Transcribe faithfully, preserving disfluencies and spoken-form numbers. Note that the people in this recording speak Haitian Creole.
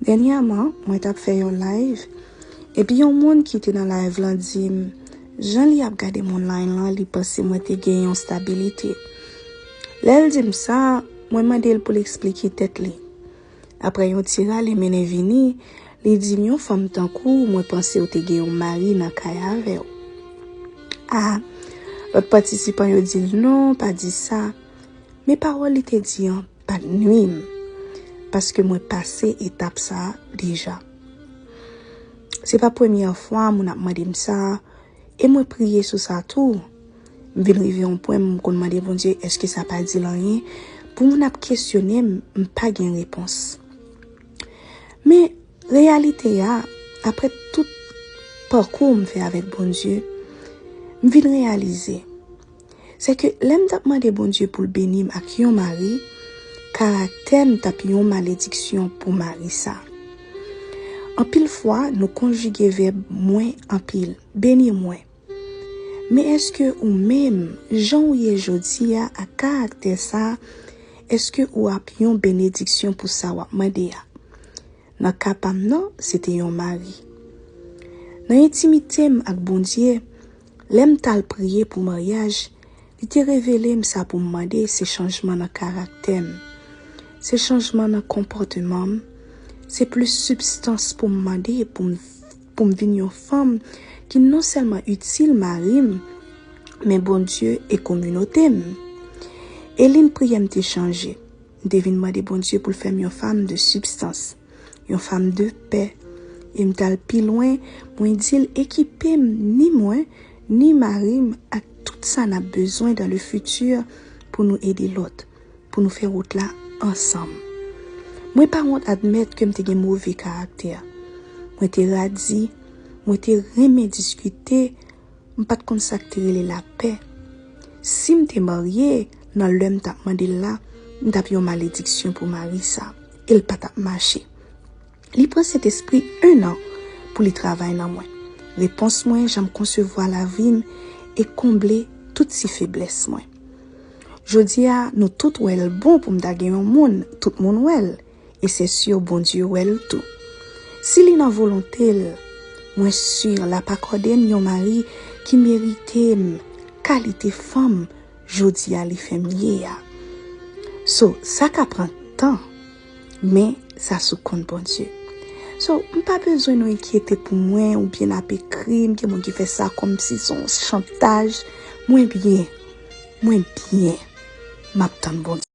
Dènyèman, mwen t ap fè yon live, epi yon moun ki te nan live lan di m, jan li ap gade m online lan, li panse mwen te gen yon stabilite. Lè l di m sa, mwen mande l pou l eksplike tèt li. Apre yon ti rale mennen vini, li di m, yon fanm tankou w, mwen panse w te gen yon mari nan kay avè w. A, lòt patisipan yo di l, non, pa di sa. Men pawòl li te di an pa t nwi m, paske mwen pase etap sa a deja. Se pa premyè fwa moun ap mande m sa, e mwen priye sou sa tou. M vin rive yon pwen, m konn mande Bondye, èske sa pa di l anyen? Pou moun ap kesyone m, m pa gen repons. Men, reyalite a, apre tout pakou m fè avèk Bondye, m vin reyalize, se ke lè m t ap mande Bondye pou l beni m ak yon mari, karaktè m t ap yon malediksyon pou mari sa. Anpil fwa, nou konjige vèb mwen anpil, beni mwen. Men èske ou menm, jan w ye jodi a ak karaktè sa a, èske ou ap yon benediksyon pou sa w ap mande a? Nan ka pa m nan, se te yon mari. Nan entimite m ak Bondye, lè m t al priye pou maryaj, li te revele m sa pou m mande, se chanjman nan karaktè m. Se chanjman nan konpòteman m. Se plis sibstans pou m mande, pou m, pou m vin yon fanm ki non sèlman itil mari m, men Bondye e kominote m. E liy priyè m te chanje. M te vin mande Bondye pou l fè m yon fanm de sibstans, yon fanm de pè. E m t al pi lwen, mwen di l ekipe m, ni mwen, ni mari m, ak tout sa n ap bezwen dans le futur pou nou ede lòt, pou nou fè wout la ansanm. Mwen pa wont admèt ke m te gen move karaktè. Mwen te radi, mwen te renmen diskite, m pa t konn sa k te rele lapè. Si m te marye, nan lè m t ap mande l la, m t ap yon malediksyon pou mari sa, e l pa t ap mache. Li pran Sentespri en an pou li travay nan mwen. Repons mwen, jan m konsevwa lavi m, e konble tout ti feblès mwen. Jodi a, nou tout wè l bon pou m ta gen yon moun, tout moun wè l, e se si Bondye wè l tou. Si li nan volonte l, mwen si l ap akòde m yon mari ki merite m, kalite fanm jodi a li fè m ye a. So, sa ka pran tan, men sa sou kont Bondye. So, m pa bezwen nou enkyete pou mwen oubyen n ap ekri m, gen moun ki fè sa kòmsi se yon chantaj. Mwen byen, mwen byen, m ap tann Bondye.